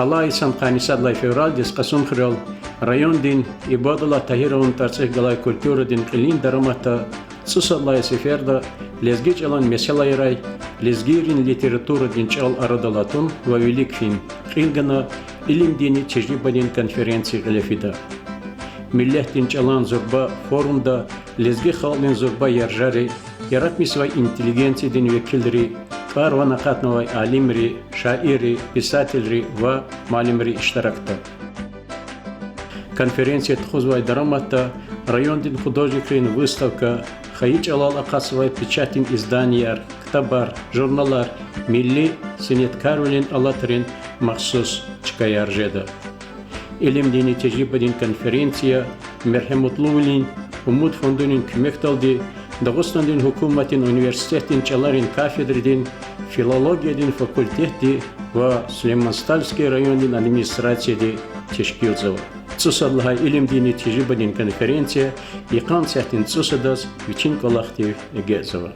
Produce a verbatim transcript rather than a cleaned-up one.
Алай йисан къанни сад лагьай февралдиз Кьасумхуьрел райондин Ибадуллагь Тагьирован тӀварцӀихъ галай культурадин кьилин дараматда цӀусад лагьай сеферда лезги чӀалан месэлайрай, лезгийрин литературадин чӀал арадал атун ва вилик фин кьил гана илимдин тежрибадин конференция кьиле фида. Миллетдин чӀалан зурба форумда лезги халкьдин зурба яржари, яратмишзавай интеллигенциядин векилри, тӀвар-ван акъатнавай алимри, шаирри, писателри ва муаллимри иштиракда. Конференция тухузвай дараматда райондин художникрин выставка, хайи чӀалал акъатзавай печатдин изданияр, ктабар, журналар, милли сеняткарвилин алатрин махсус чкаяр жеда. Илимдин тежрибадин конференция Мергьяматлувилин Умуд фондунин куьмекдалди Дагъустандин гьукуматдин университетдин чӀаларин кафедрадин филологиядин факультетди ва Сулейман-Стальский райондин администрацияди тешкилзава. ЦӀусад лагьай илимдин тежрибадин конференция йикъан сятдин цӀусадаз вичин кӀвалахдив эгечӀзава.